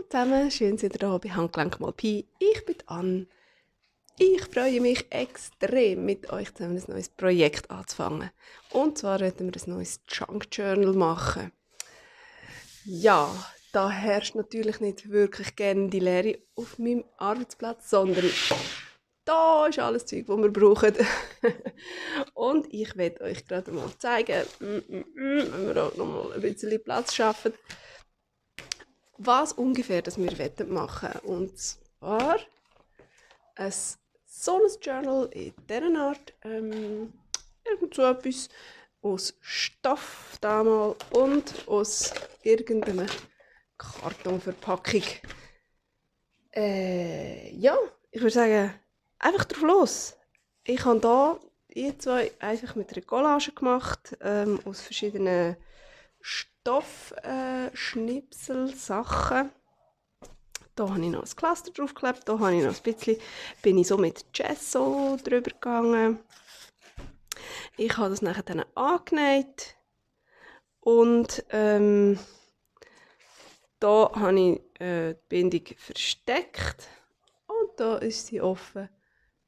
zusammen, schön seid ihr da bei Handgelenk mal Pi. Ich bin Anne. Ich freue mich extrem, mit euch zusammen ein neues Projekt anzufangen. Und zwar werden wir ein neues Junk Journal machen. Ja, da herrscht natürlich nicht wirklich gerne die Leere auf meinem Arbeitsplatz, sondern da ist alles Zeug, das wir brauchen. Und ich werde euch gerade mal zeigen, wenn wir auch noch mal ein bisschen Platz schaffen, was ungefähr das wir machen wollen. Und zwar so ein Journal in dieser Art, irgend so etwas aus Stoff damals und aus irgendeiner Kartonverpackung. Ja, ich würde sagen, einfach drauf los. Ich habe hier zwei einfach mit einer Collage gemacht, aus verschiedenen Stoffschnipselsachen. Da habe ich noch ein Cluster draufgeklebt, da habe ich noch ein bisschen, bin ich so mit Gesso drüber gegangen. Ich habe das nachher dann angenäht und da habe ich die Bindung versteckt und da ist sie offen.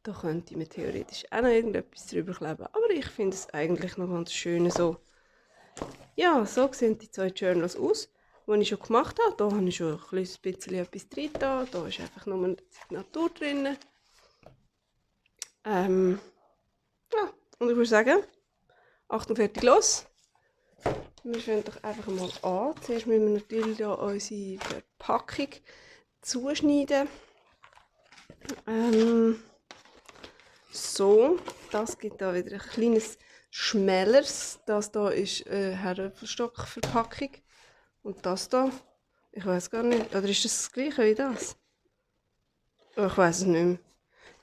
Da könnte man theoretisch auch noch irgendetwas drüber kleben, aber ich finde es eigentlich noch ganz schön so. Ja, so sehen die zwei Journals aus, die ich schon gemacht habe. Da habe ich schon ein bisschen etwas drin. Da ist einfach nur eine Signatur drin. Ja, und ich würde sagen, Achtung, fertig, los! Wir fangen doch einfach mal an. Zuerst müssen wir natürlich hier unsere Verpackung zuschneiden. So, das gibt da wieder ein kleines Schmälleres. Das hier ist eine Herdöpfelstockverpackung. Und das hier, ich weiß gar nicht, oder ist das gleiche wie das? Oh, ich weiß es nicht mehr.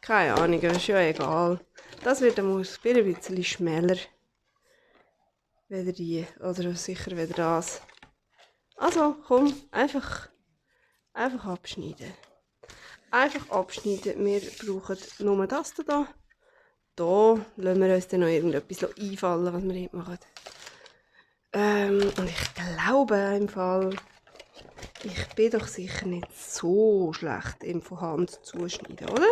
Keine Ahnung, aber ist ja egal. Das wird dann ein bisschen schmäler. Weder die, oder sicher weder das. Also, komm, einfach abschneiden. Einfach abschneiden. Wir brauchen nur das hier. Da lassen wir uns dann noch irgendetwas einfallen, was wir hier machen. Und ich glaube im Fall, ich bin doch sicher nicht so schlecht im von Hand zuschneiden, oder?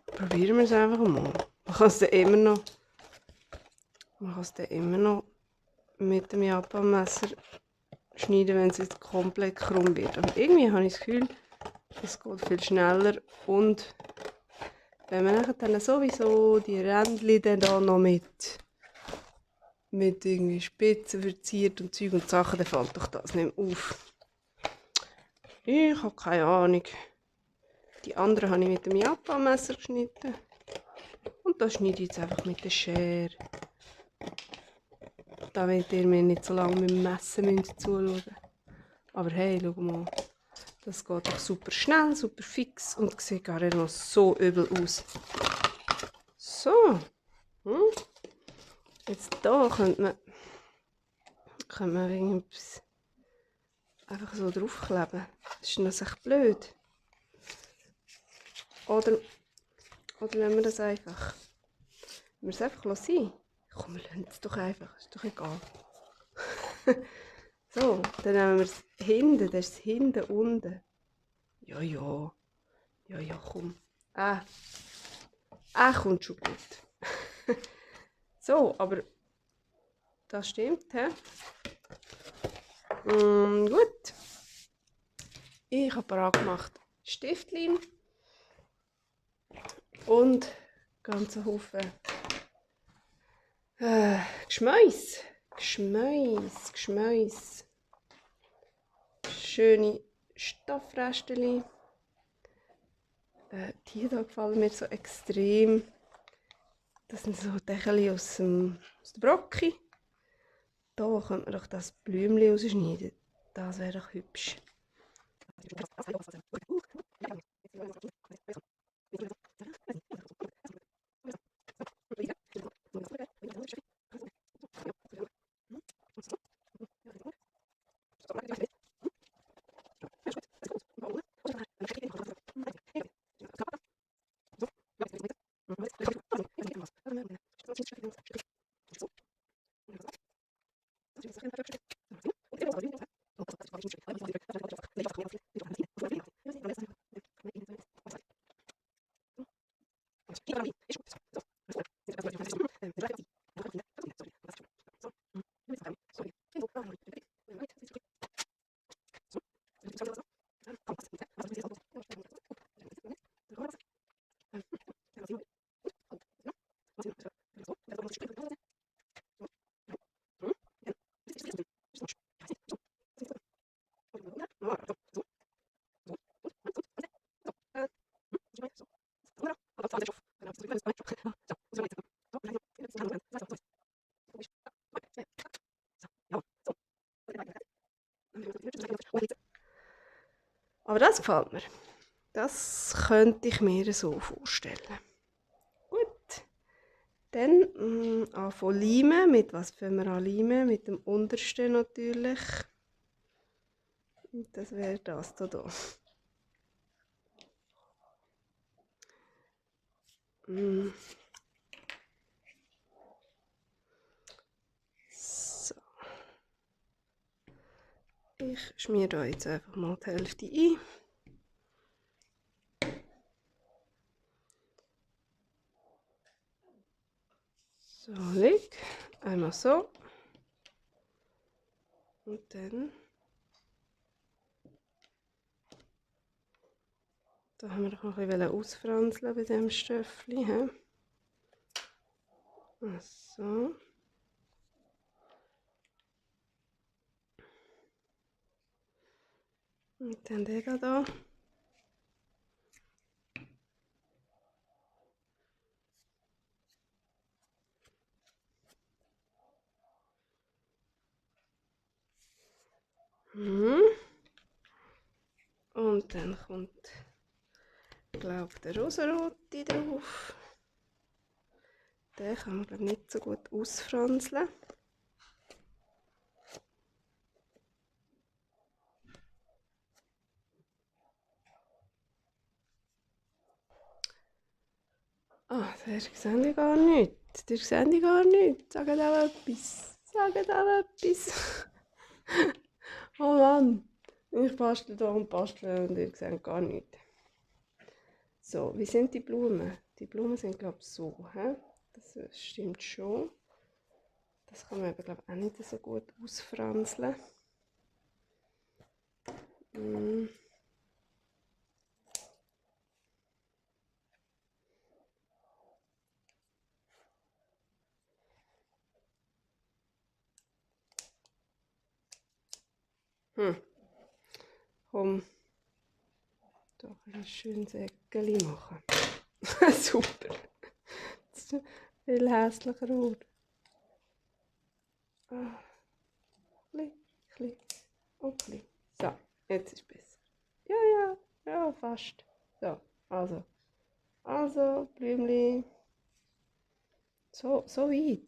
Probieren wir es einfach mal. Man kann es dann immer noch mit dem Japanmesser schneiden, wenn es jetzt komplett krumm wird. Aber irgendwie habe ich das Gefühl, es geht viel schneller. Und wenn man dann sowieso die Rändchen dann noch mit irgendwie Spitzen verziert und Zeug und Sachen, dann fällt doch das nicht mehr auf. Ich habe keine Ahnung. Die anderen habe ich mit dem Japanmesser geschnitten. Und das schneide ich jetzt einfach mit der Schere. Damit ihr mir nicht so lange mit dem Messen zuschauen müsst. Aber hey, schau mal. Das geht doch super schnell, super fix und sieht gar nicht mal so übel aus. So. Jetzt hier könnte man irgendwas einfach so draufkleben. Das ist noch echt blöd. Oder lassen wir das einfach. Wir es einfach sein. Komm, wir lassen es doch einfach. Ist doch egal. So, dann nehmen wir es hinten. Das ist es hinten unten. Ja. Ja, komm. Kommt schon gut. So, aber das stimmt, hä? Gut. Ich habe parat gemacht Stiftlein und ganzen Haufen Geschmäus. Schöne Stoffrestchen. Die hier gefallen mir so extrem. Das sind so Deckel aus der Brocke. Da könnte man doch das Blümchen rausschneiden. Das wäre doch hübsch. Aber das gefällt mir. Das könnte ich mir so vorstellen. Gut. Dann anfangen limen. Mit was fangen wir an limen? Mit dem untersten natürlich. Und das wäre das hier. So. Ich schmiere da jetzt einfach mal die Hälfte ein. So, leg. Einmal so. Und dann. Da haben wir doch noch ein bisschen ausfranzeln bei diesem Stöffli. So. Und dann den hier. Und dann kommt, ich glaube, der rosarote drauf. Den kann man glaub, nicht so gut ausfranzeln. Ah, der seht ihr gar nicht. Der seht ihr gar nicht. Sagt auch etwas. Sagt auch etwas. Oh Mann. Ich bastel hier und bastle und ihr seht gar nichts. So, wie sind die Blumen? Die Blumen sind, glaube ich, so. Das stimmt schon. Das kann man aber, glaube ich, auch nicht so gut ausfranzeln. Komm, da kann ich ein schönes Eckchen machen. Super. Das ist viel hässlicher Ort. Klein und klein. So, jetzt ist es besser. Ja, fast. So, also, Blümchen. So weit.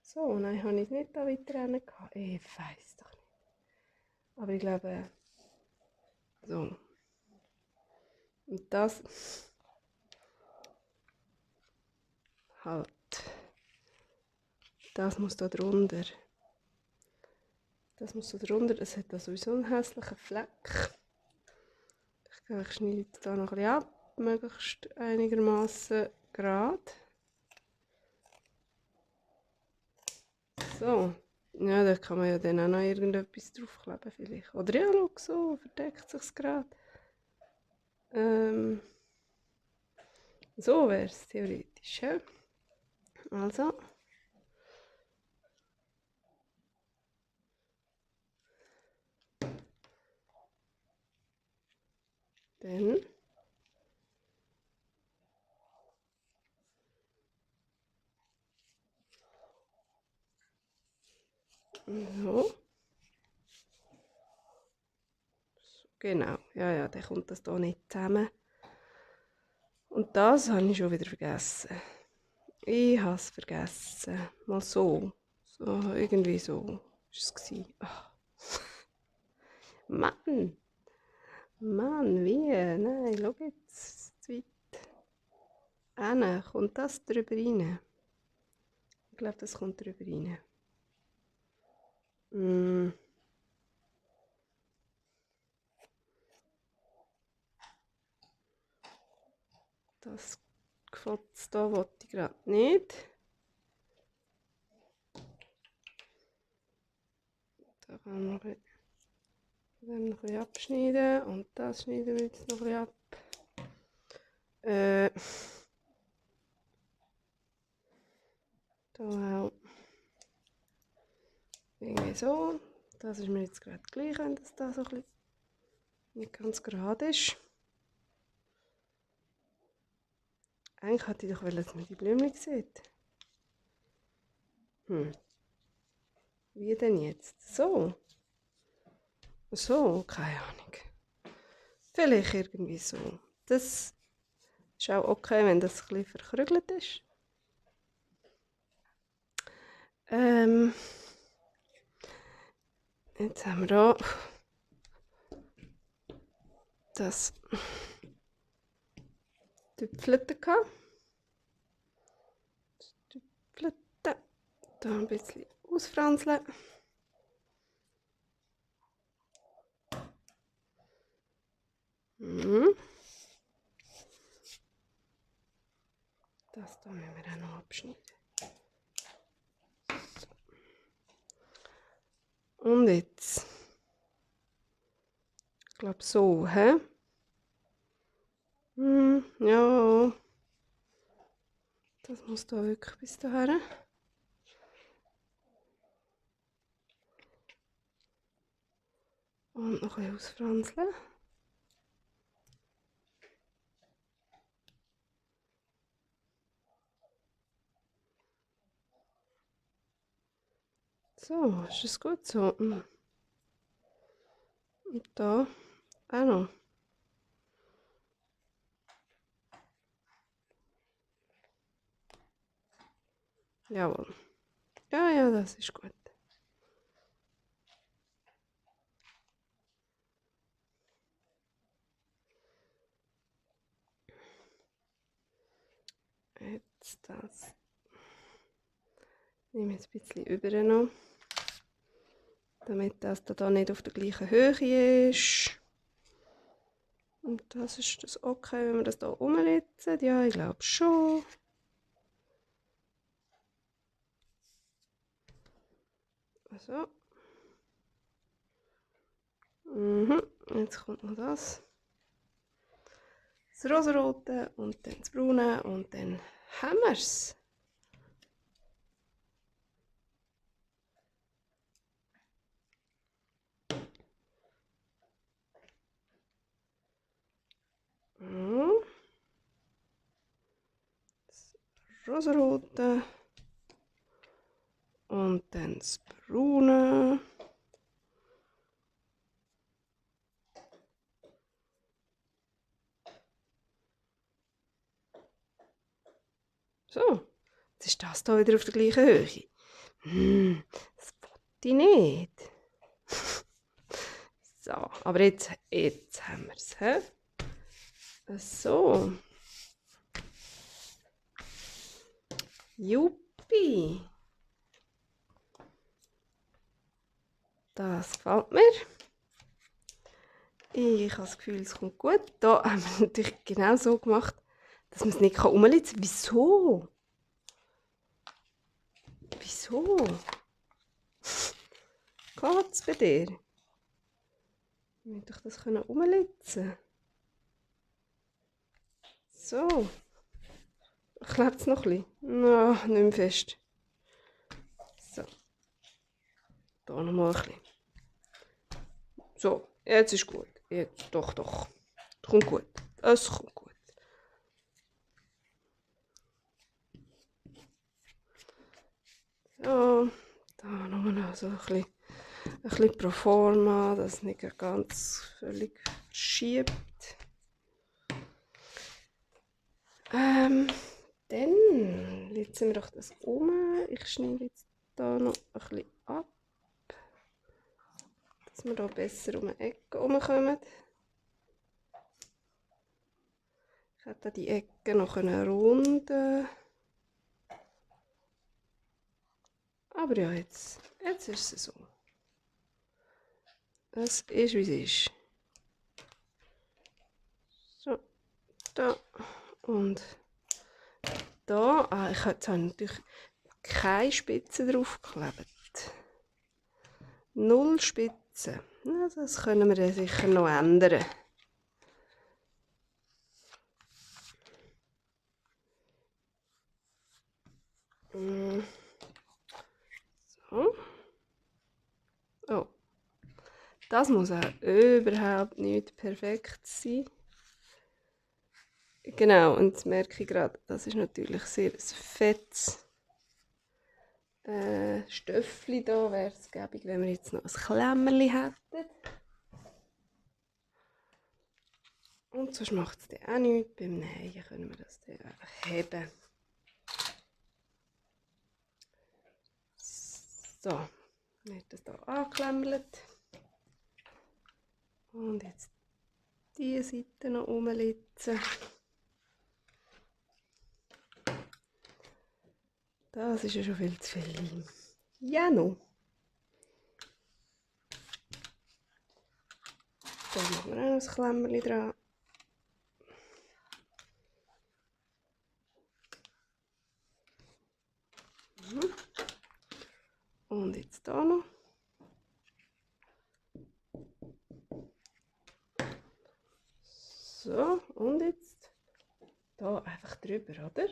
So, nein, habe ich es nicht da weiter rein gehabt. Ich weiss doch nicht. Aber ich glaube, so. Und das halt. Das muss da drunter. Das muss so drunter. Es hat da sowieso einen hässlichen Fleck. Ich glaube, ich schneide jetzt da noch ein bisschen ab. Möglichst einigermaßen gerade. So. Ja, da kann man ja dann auch noch irgendetwas draufkleben vielleicht. Oder ja, schau, so verdeckt sich es gerade. So wäre es theoretisch. Ja? Also. Dann. So. Genau. Ja, dann kommt das hier nicht zusammen. Und das habe ich schon wieder vergessen. Ich habe es vergessen. Mal so. So, irgendwie so war es. Mann! Mann, wie? Nein, schau jetzt. Zu weit. Kommt das drüber rein? Ich glaube, das kommt drüber rein. Das gefällt da wollte ich gerade nicht. Da kann man noch ein bisschen abschneiden und das schneiden wir jetzt noch ein bisschen ab. Da auch irgendwie so. Das ist mir jetzt gerade gleich, wenn das da so ein bisschen nicht ganz gerade ist. Eigentlich hätte ich doch wollen, dass man die Blümchen sieht. Wie denn jetzt? So. So, keine Ahnung. Vielleicht irgendwie so. Das ist auch okay, wenn das ein bisschen verkrügelt ist. Jetzt haben wir da das Tüpfelte gehabt. Tüpfelte. Da ein bisschen ausfranzeln. Das hier müssen wir auch noch abschneiden. So. Und jetzt. Ich glaube so, hä? Ja. Das muss da wirklich bis dahin. Und noch ein bisschen ausfranzeln. So, ist es gut so? Und da auch noch. Jawohl. Ja, ja, das ist gut. Jetzt das. Ich nehme jetzt ein bisschen über noch, damit das da nicht auf der gleichen Höhe ist. Und das ist das okay, wenn wir das hier umritzen? Ja, ich glaube schon. So. Jetzt kommt noch das. Das Rosarote und dann das Braune und dann haben wir es. Das Rosarote und dann das Braune. So, jetzt ist das hier wieder auf der gleichen Höhe. Das wollte ich nicht. So, aber jetzt haben wir es. He? So. Juppie. Das gefällt mir. Ich habe das Gefühl, es kommt gut. Da haben wir natürlich genau so gemacht, dass man es nicht umlitzen kann. Wieso? Wieso? Geht es bei dir? Ich möchte das umlitzen. So. Klebt es noch ein bisschen? No, nicht mehr fest. So. Da nochmal ein bisschen. So, jetzt ist gut. Jetzt, doch. Kommt gut. Es kommt gut. So, da nochmal so ein bisschen pro forma, dass es nicht ganz völlig verschiebt. Dann litzen wir doch das um. Ich schneide jetzt da noch ein bisschen ab, dass wir da besser um die Ecke herumkommen. Ich hätte die Ecke noch runden. Aber ja, jetzt ist es so. Es ist, wie es ist. So, da und da. Ich habe natürlich keine Spitze draufgeklebt. 0 Spitzen. Ja, das können wir dann sicher noch ändern. So. Oh. Das muss auch überhaupt nicht perfekt sein. Genau, und jetzt merke ich gerade, das ist natürlich sehr ein fettes Stöffli da. Wäre es gäbig, wenn wir jetzt noch ein Klemmerli hätten. Und sonst macht es dann auch nichts. Beim Nähen können wir das dann einfach heben. So, wird das hier angeklemmert. Und jetzt diese Seite noch umlitzen. Das ist ja schon viel zu viel Leim. Ja, noch. Da machen wir auch noch ein Klemmerchen dran. Und jetzt hier noch. So, und jetzt hier einfach drüber, oder?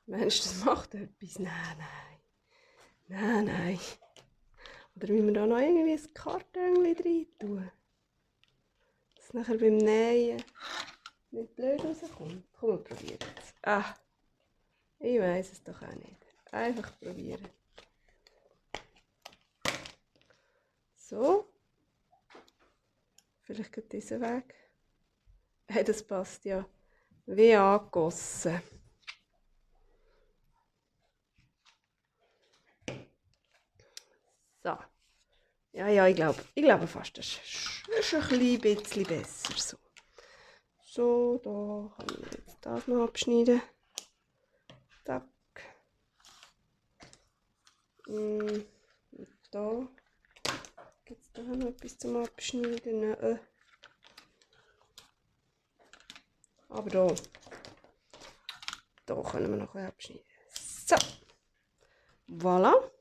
Meinst du, das macht etwas? Nein, nein. Nein, nein. Oder müssen wir da noch irgendwie ein Karton rein tun? Dass es nachher beim Nähen nicht blöd rauskommt. Komm, wir probieren es. Ah, ich weiss es doch auch nicht. Einfach probieren. So. Vielleicht geht dieser Weg. Hey, das passt ja wie angegossen. So. Ja, ich glaube fast, das ist ein bisschen besser so. So, da kann ich jetzt das noch abschneiden. Zack. Und da gibt es noch etwas zum Abschneiden. Aber da können wir noch ein bisschen abschneiden. So. Voilà.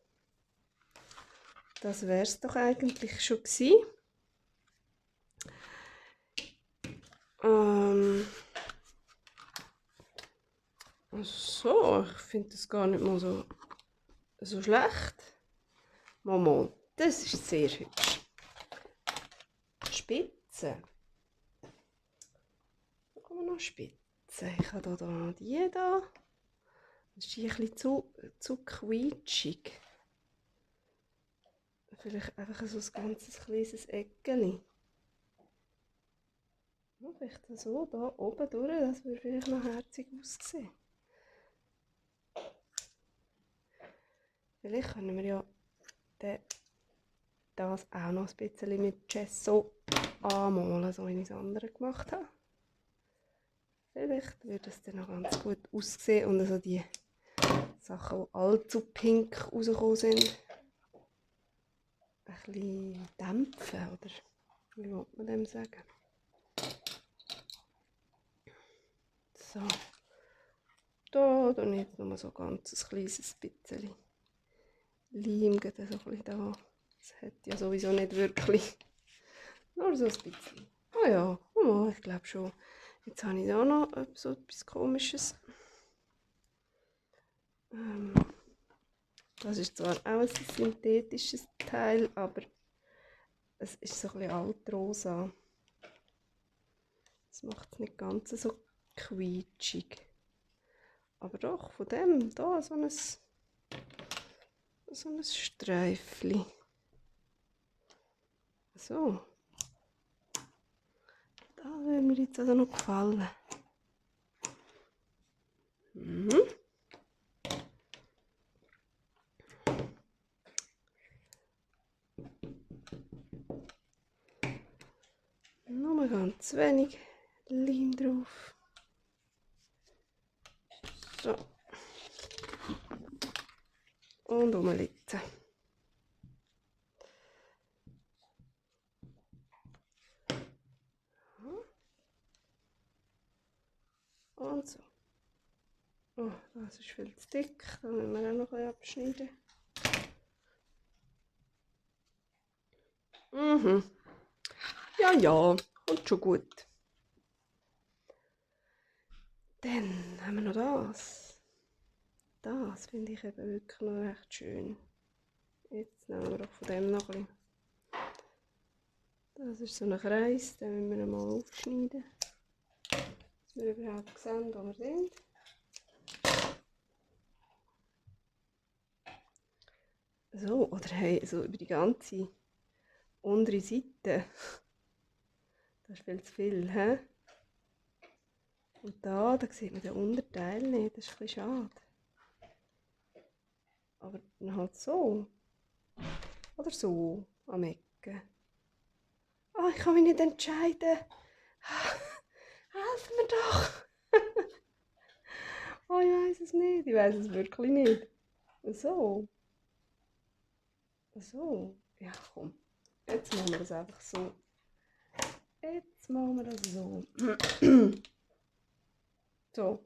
Das wäre es doch eigentlich schon gewesen. So, ich finde das gar nicht mal so schlecht. Mama, das ist sehr hübsch. Spitze. Da kann man noch Spitze. Ich habe da die da. Das ist ein bisschen zu quietschig. Vielleicht einfach so ein ganzes kleines Eckchen. Ja, vielleicht so da oben durch, das würde vielleicht noch herzig aussehen. Vielleicht können wir ja das auch noch ein bisschen mit Gesso anmalen, so wie ich es andere gemacht habe. Vielleicht würde es dann noch ganz gut aussehen und also die Sachen, die allzu pink rausgekommen sind, ein bisschen dämpfen, oder wie will man dem sagen? So, da tue ich jetzt noch so ganz ein kleines bisschen Leim, so ein bisschen da. Das hat ja sowieso nicht wirklich, nur so ein bisschen. Ah ja, oh, ich glaube schon. Jetzt habe ich da noch so etwas Komisches. Das ist zwar auch ein synthetisches Teil, aber es ist so ein bisschen altrosa. Das macht es nicht ganz so quietschig. Aber doch, von dem da so ein Streifchen. So. Da würde mir jetzt also noch gefallen. Nur ganz wenig Leim drauf. So. Und umlitzen. Und so. Oh, das ist viel zu dick. Da müssen wir auch noch ein bisschen abschneiden. Ja, kommt schon gut. Dann haben wir noch das. Das finde ich eben wirklich noch recht schön. Jetzt nehmen wir auch von dem noch ein bisschen. Das ist so ein Kreis, den müssen wir mal aufschneiden. Dass wir überhaupt sehen, wo wir sind. So, oder hey, so über die ganze untere Seite. Das ist viel zu viel, hä? Und da sieht man den Unterteil nicht, das ist ein bisschen schade. Aber dann halt so. Oder so, am Ecken. Ah, ich kann mich nicht entscheiden. Helfen mir doch! Oh, ich weiß es nicht. Ich weiß es wirklich nicht. So. So. Ja, komm. Jetzt machen wir das einfach so. Jetzt machen wir das so. So.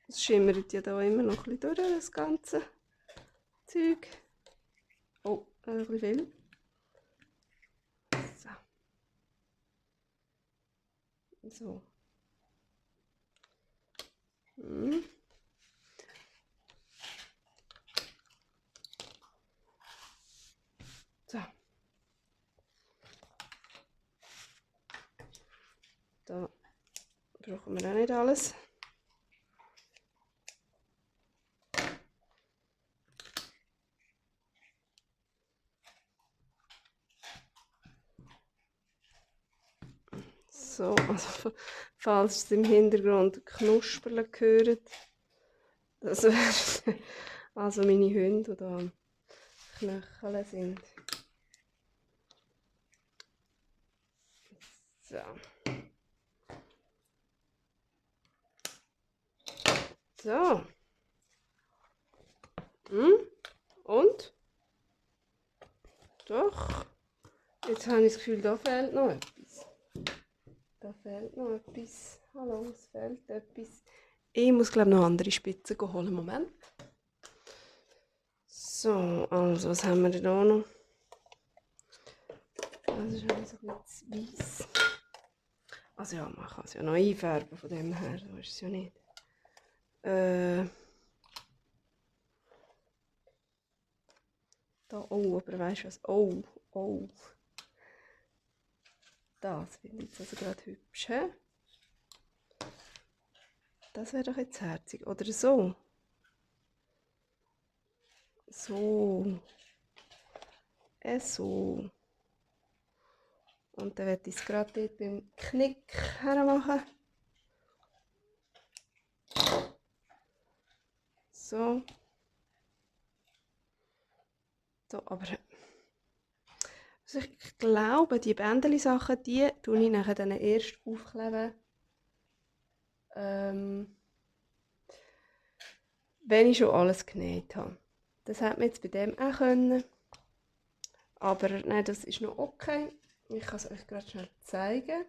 Es schimmert ja da immer noch ein bisschen durch, das ganze Zeug. Oh, ein bisschen viel. So. So. So. Da brauchen wir auch nicht alles. So, also falls es im Hintergrund Knusperle gehört, das wäre also meine Hunde, die da am Knöcheln sind. So. So. Und? Doch. Jetzt habe ich das Gefühl, da fehlt noch etwas. Da fehlt noch etwas. Hallo, es fehlt etwas. Ich muss, glaube ich, noch andere Spitzen holen. Moment. So, also, was haben wir denn da noch? Das ist alles ein bisschen weiss. Also ja, man kann es ja noch einfärben von dem her, so ist es ja nicht. Da, oh, aber weißt du was? Oh. Das finde ich jetzt also gerade hübsch. He? Das wäre doch jetzt herzig. Oder so. So. So. Und dann werde ich es gerade dort beim Knick hermachen. So. So, aber also ich glaube, die Bändeli-Sachen, die tue ich nachher dann erst aufkleben. Wenn ich schon alles genäht habe. Das hätte man jetzt bei dem auch können. Aber nein, das ist noch okay. Ich kann es euch gerade schnell zeigen.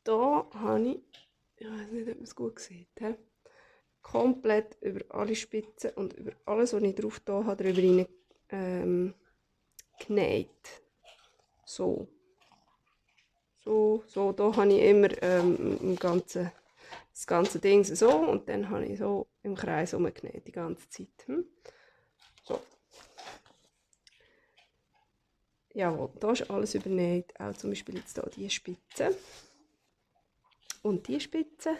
Da habe ich weiß nicht, ob man es gut sieht, he? Komplett über alle Spitzen und über alles, was ich drauf da habe, drüber rein genäht. So. So, da habe ich immer das ganze Ding so und dann habe ich so im Kreis umgenäht die ganze Zeit. So. Jawohl, da ist alles übernäht, auch zum Beispiel jetzt hier die Spitze. Und die Spitze,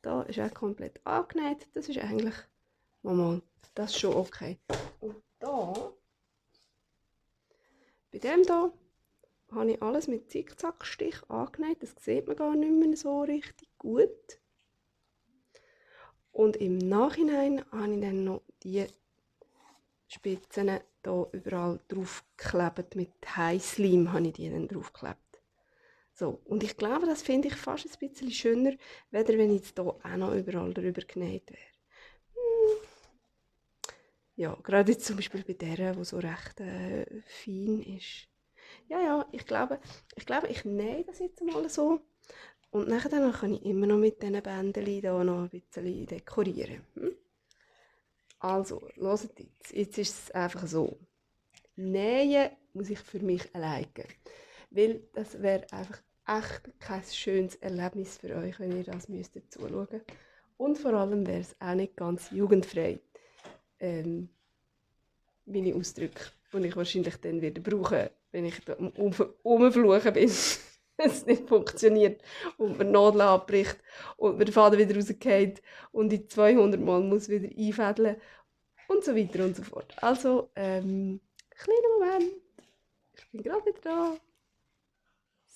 da ist auch komplett angenäht. Das ist eigentlich, Mama, das ist schon okay. Und da, bei dem hier, habe ich alles mit Zickzackstich angenäht. Das sieht man gar nicht mehr so richtig gut. Und im Nachhinein habe ich dann noch die Spitzen hier überall draufgeklebt. Mit Heißleim habe ich die dann draufgeklebt. So, und ich glaube, das finde ich fast ein bisschen schöner, weder wenn jetzt hier auch noch überall drüber genäht wäre. Ja, gerade jetzt zum Beispiel bei der, die so recht fein ist. Ja, ich glaube, ich nähe das jetzt mal so. Und nachher kann ich immer noch mit diesen Bändchen hier noch ein bisschen dekorieren. Also, hört jetzt. Jetzt ist es einfach so. Nähen muss ich für mich alleine. Weil das wäre einfach echt kein schönes Erlebnis für euch, wenn ihr das müsstet zuschauen. Und vor allem wäre es auch nicht ganz jugendfrei. Meine Ausdrücke, die ich wahrscheinlich dann wieder brauche, wenn ich da rumfluchen bin, wenn es nicht funktioniert und man die Nadel abbricht und man den Faden wieder rausgeht und in 200 Mal muss wieder einfädeln und so weiter und so fort. Also, kleiner Moment, ich bin gerade wieder da.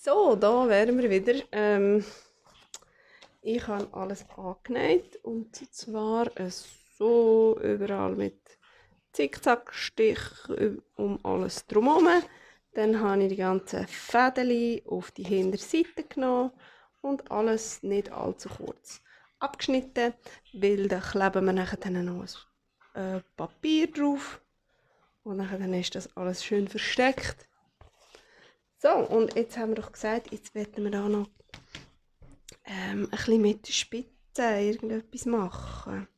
So, da wären wir wieder. Ich habe alles angenäht und zwar so überall mit Zickzackstich um alles drumherum. Dann habe ich die ganzen Fäden auf die Hinterseite genommen und alles nicht allzu kurz abgeschnitten, weil da kleben wir nachher dann noch ein Papier drauf und dann ist das alles schön versteckt. So, und jetzt haben wir doch gesagt, jetzt werden wir da noch ein bisschen mit der Spitze irgendetwas machen.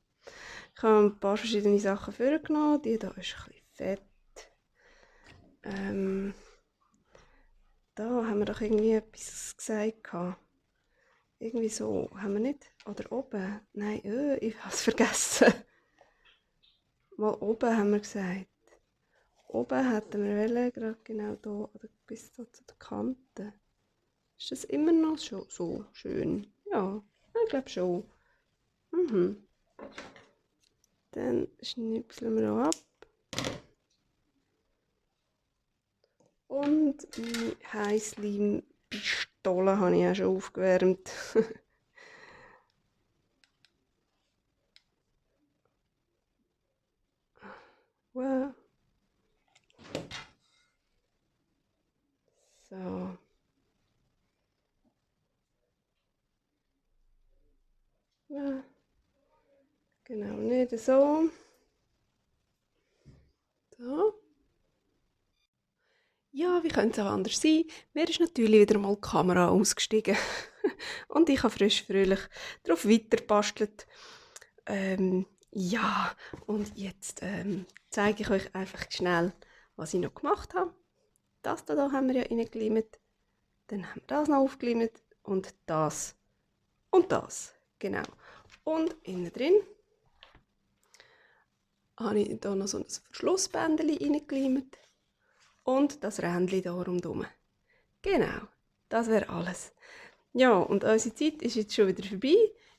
Ich habe ein paar verschiedene Sachen vorgenommen. Die hier ist ein bisschen fett. Da haben wir doch irgendwie etwas gesagt. Irgendwie so, haben wir nicht? Oder oben? Nein, ich habe es vergessen. Mal oben haben wir gesagt. Oben hätten wir gerade genau hier, oder bis da zu der Kante. Ist das immer noch so schön? Ja, ich glaube schon. Dann schnipseln wir noch ab. Und meine Heißleim-Pistole habe ich auch schon aufgewärmt. Wow. So. Ja. Genau, nicht so. So. Ja, wie könnte es auch anders sein? Mir ist natürlich wieder mal die Kamera ausgestiegen. Und ich habe frisch fröhlich darauf weiterbastelt. Ja, und jetzt zeige ich euch einfach schnell, was ich noch gemacht habe. Das da haben wir ja reingelimet. Dann haben wir das noch aufgelimet. Und das. Und das. Genau. Und innen drin habe ich hier noch so ein Verschlussbändchen reingelimet. Und das Rändchen hier rundherum. Genau, das wäre alles. Ja, und unsere Zeit ist jetzt schon wieder vorbei.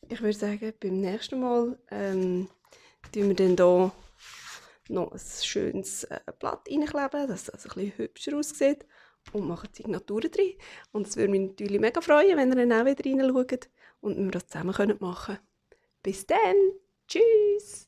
Ich würde sagen, beim nächsten Mal tun wir dann hier noch ein schönes Blatt reinkleben, dass das ein bisschen hübscher aussieht. Und machen die Signaturen drin. Und es würde mich natürlich mega freuen, wenn ihr dann auch wieder reinschaut und wir das zusammen machen können. Bis dann! Tschüss!